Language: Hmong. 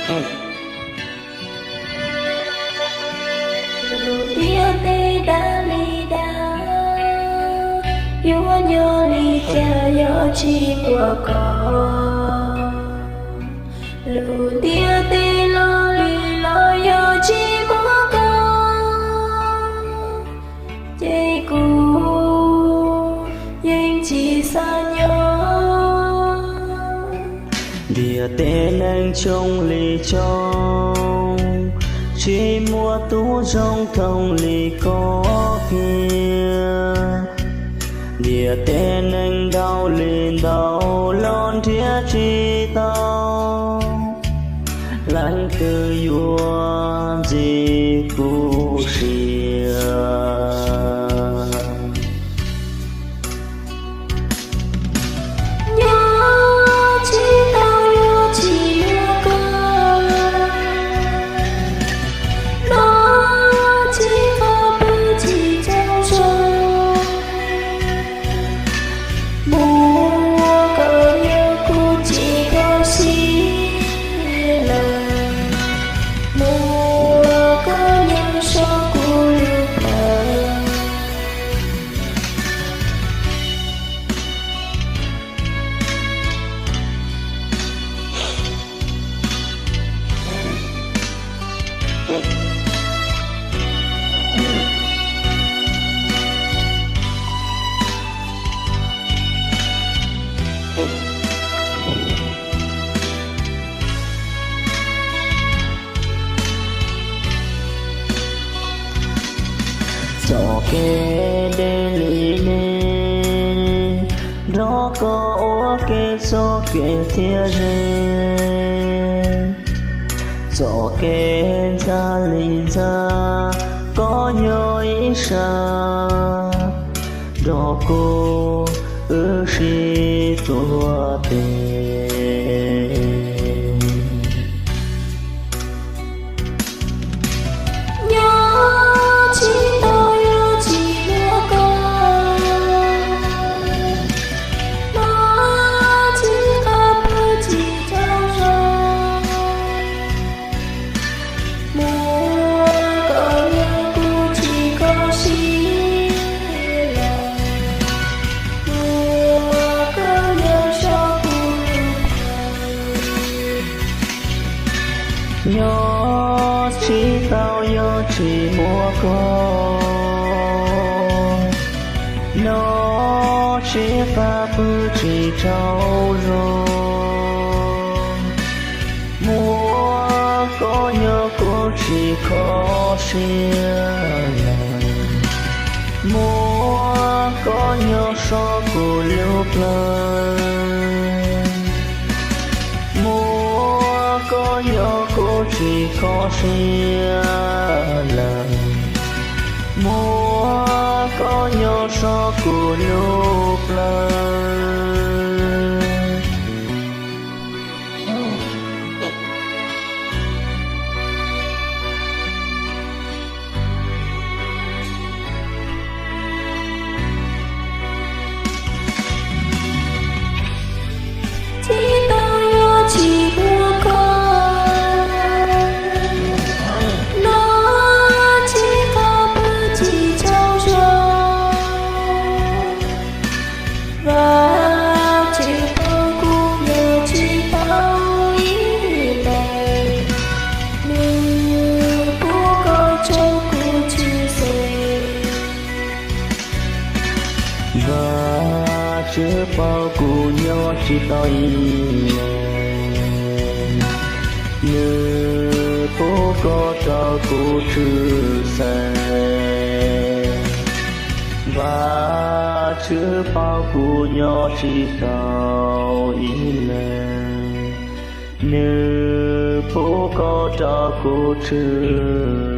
Lus ntiaj teb dab li dab, yuav nyob li cas yog tsis muaj koj. Lus ntiaj teb loj li los yog tsis muaj koj, ces kuv yeej tsis xav nyob. Ntiaj teb neeg coob li coob, tsis muaj tub zoo thooj li koj kiag. Ntiaj teb neeg ntau li ntau los nrhiav tsis tau, leej twg yuav ntxim kuv siab. Nyob tsis tau yuav tsis muaj koj, noj tsis qab pw tsis tsaug zog, muaj koj nyob kuv tsis kho siab lawm, muaj koj nyob so kuv lub plawv. Txoj kev deb li deb, nrog koj ua ke txoj kev thiab ze. Txoj kev ntxhab li ntxhab, koj nyob ib sab, nrog kuv wb sib tuav tes. Nyob tsis tau yuav tsis muaj koj, noj tsis qab pw tsis tsaug zog, muaj koj nyob kuv tsis kho siab lawm, muaj koj nyob so kuv lub plawv. Nyob tsis tau yuav tsis muaj koj, noj tsis qab pw tsis tsaug zog, muaj koj nyob kuv tsis kho siab lawm, muaj koj nyob so kuv lub plawv. Muaj koj nyob kuv tsis kho siab lawm, muaj koj nyob so kuv lub plawv. Tsis tau yuav tsis muaj koj, noj tsis qab pw tsis tsaug zog. Vajtswv paub kuv nyob tsis tau ib leeg, nws pub koj rau kuv tshwj xeeb. Vajtswv paub kuv nyob tsis tau ib leeg, nws pub koj rau kuv tshwj xeeb. Vajtswv paub kuv nyob tsis tau ib leeg, nws pub koj rau kuv tshwj